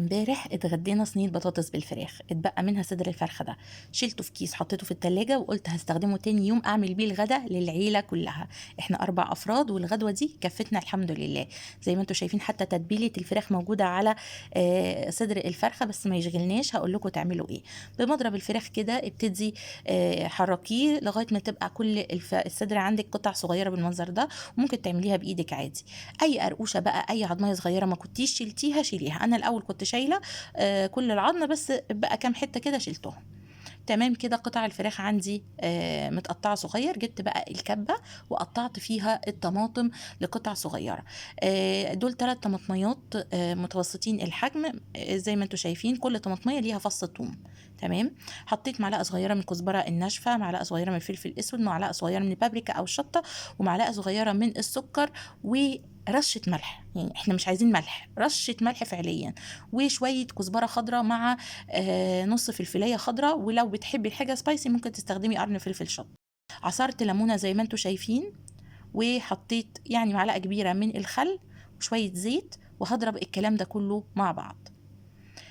امبارح اتغدينا صينية بطاطس بالفراخ، اتبقى منها صدر الفرخه ده، شلته في كيس حطيته في التلاجة وقلت هستخدمه تاني يوم اعمل بيه الغدا للعيلة كلها. احنا 4 افراد والغدوه دي كفتنا الحمد لله. زي ما انتم شايفين حتى تتبيله الفراخ موجودة على صدر الفرخه، بس ما يشغلناش، هقول لكم تعملوا ايه. بمضرب الفراخ كده ابتدي حركية لغاية ما تبقى كل الصدر عندك قطع صغيرة بالمنظر ده، وممكن تعمليها بايدك عادي. اي قرقوشه بقى، اي عظميه صغيرة ما كنتيش شلتيها شيليها. انا الاول كنت شايله كل العظم، بس بقى كام حتة كده شلتهم. تمام كده قطع الفراخ عندي متقطعه صغير. جبت بقى الكبه وقطعت فيها الطماطم لقطع صغيرة. دول 3 طماطميات متوسطين الحجم، زي ما انتم شايفين كل طماطميه ليها فص ثوم. تمام. حطيت معلقه صغيرة من الكزبره الناشفه، معلقه صغيرة من الفلفل الاسود، معلقه صغيرة من البابريكا او الشطه، ومعلقة صغيرة من السكر، ورشه ملح. يعني احنا مش عايزين ملح، رشه ملح فعليا، وشوية كزبره خضراء مع نص فلفلايه خضراء، ولو بتحبي الحاجة spicy ممكن تستخدمي قرن فلفل شطه. عصرت ليمونه زي ما انتم شايفين، وحطيت معلقه كبيرة من الخل وشوية زيت، وهضرب الكلام ده كله مع بعض.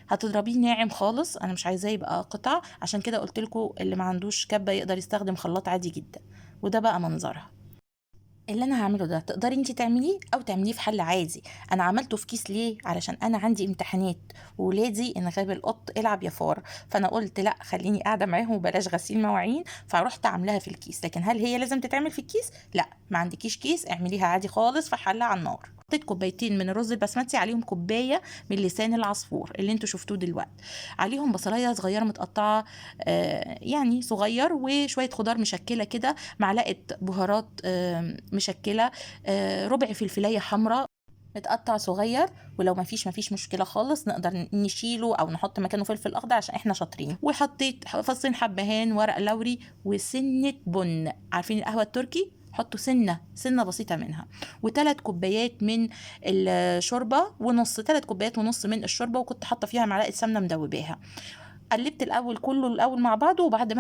هتضربيه ناعم خالص، انا مش عايزاه يبقى قطع، عشان كده قلت لكم اللي ما عندوش كبه يقدر يستخدم خلاط عادي جدا. وده بقى منظرها. اللي انا هعمله ده تقدري انتي تعمليه او تعمليه في حله عادي. انا عملته في كيس ليه؟ علشان انا عندي امتحانات وولادي ان غاب القط العب يا فار، فانا قلت لا خليني قاعدة معاهم وبلاش غسيل مواعين، فروحت عاملاها في الكيس. لكن هل هي لازم تتعمل في الكيس؟ لا، ما عندكيش كيس اعمليها عادي خالص في حله على النار. حطيت كوبايتين من الرز البسمتي، عليهم كوباية من لسان العصفور اللي انتوا شفتوه دلوقتي، عليهم بصلايه صغيرة متقطعه، صغير، وشوية خضار مشكلة كده، معلقه بهارات، مشكلة، ربع فلفلايه حمراء متقطع صغير، ولو ما فيش مشكلة خالص نقدر نشيله او نحط مكانه فلفل اخضر عشان احنا شاطرين. وحطيت فصين حبهان، ورق لوري، وسنة بن، عارفين القهوة التركي؟ حطوا سنة بسيطة منها، وتلات كوبايات من الشوربة ونص، تلات كوبايات ونص من الشوربة، وكنت حاطة فيها معلقة سمنة مدوباها. قلبت الأول كله الأول مع بعضه، وبعد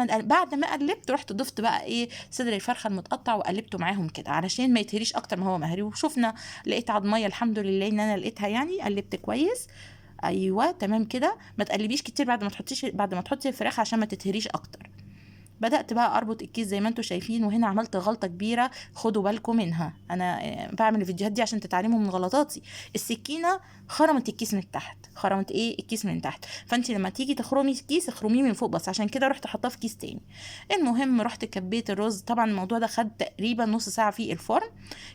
ما قلبت رحت ضفت بقى صدر الفرخة المتقطع وقلبته معاهم كده علشان ما يتهريش أكتر ما هو مهري. وشفنا لقيت عضمية الحمد لله إن أنا لقيتها، قلبت كويس. أيوة تمام كده. ما تقلبيش كتير بعد ما تحطي الفراخ عشان ما تتهريش أكتر. بدأت بقى أربط الكيس زي ما انتم شايفين، وهنا عملت غلطة كبيرة خدوا بالكم منها، أنا بعمل الفيديوهات دي عشان تتعلموا من غلطاتي. السكينة خرمت الكيس من تحت، خرمت إيه الكيس من تحت، فأنت لما تيجي تخرمي الكيس اخرميه من فوق بس، عشان كده رحت حطاه في كيس تاني. المهم رحت كبيت الرز، طبعا الموضوع ده خد تقريبا نص ساعة في الفرن.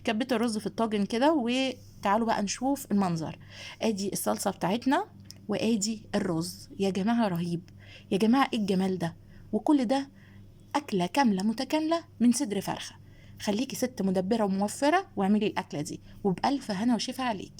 كبيت الرز في الطاجن كده، وتعالوا بقى نشوف المنظر. ادي الصلصة بتاعتنا وادي الرز، يا جماعة رهيب، يا جماعة ايه الجمال ده. وكل ده أكلة كاملة متكاملة من صدر فرخة. خليكي ست مدبرة وموفرة واعملي الأكلة دي، وبألف هنا وشفا عليكي.